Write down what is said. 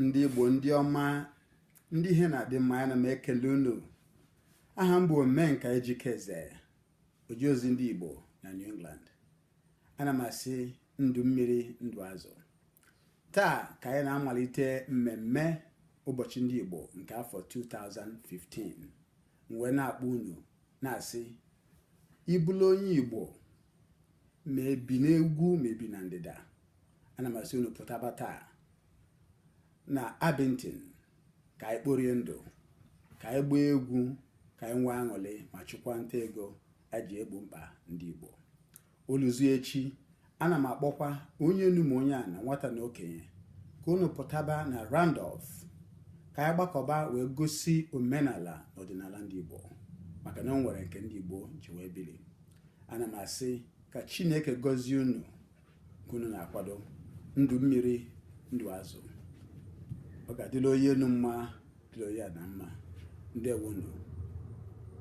Ndị Igbo ndị ọma, ndị ihe na-adị mma, ana m ekele unu. Aha m bụ Omenka Ejikeze, ojeozi ndị Igbo na New England. Ana m asị ndụ mmiri, ndụ azụ. Taa ka anyị na-amalite mmemme ụbọchị ndị Igbo nke afọ 2015. M wee na-akpọ unu na-asị, ị bụlụ onye Igbo, ma i bi n'ugwu ma i bi na ndịda, ana m asị unu pụtaba taa na Abington ka anyị kporie ndụ, ka anyị gbaa egwu, ka anyị nwee aṅụrị ma chụkwa nta ego eji egbo mkpa ndị Igbo. O luzie echi, ana m akpọkwa onye enu ma onye ana, nwata na okenye, ka unu pụtaba na Randolph ka anyị gbakọba wee gosi omenala na ọdịnala ndị Igbo, maka na o nwere nke ndị Igbo ji wee bili. Ana m asị ka Chineke gọzie unu ka unu na-akwado. Ndụ mmiri, ndụ azụ. Ọ ga-adịla onye enu mma, dịla onye ana mma. Ndewonu.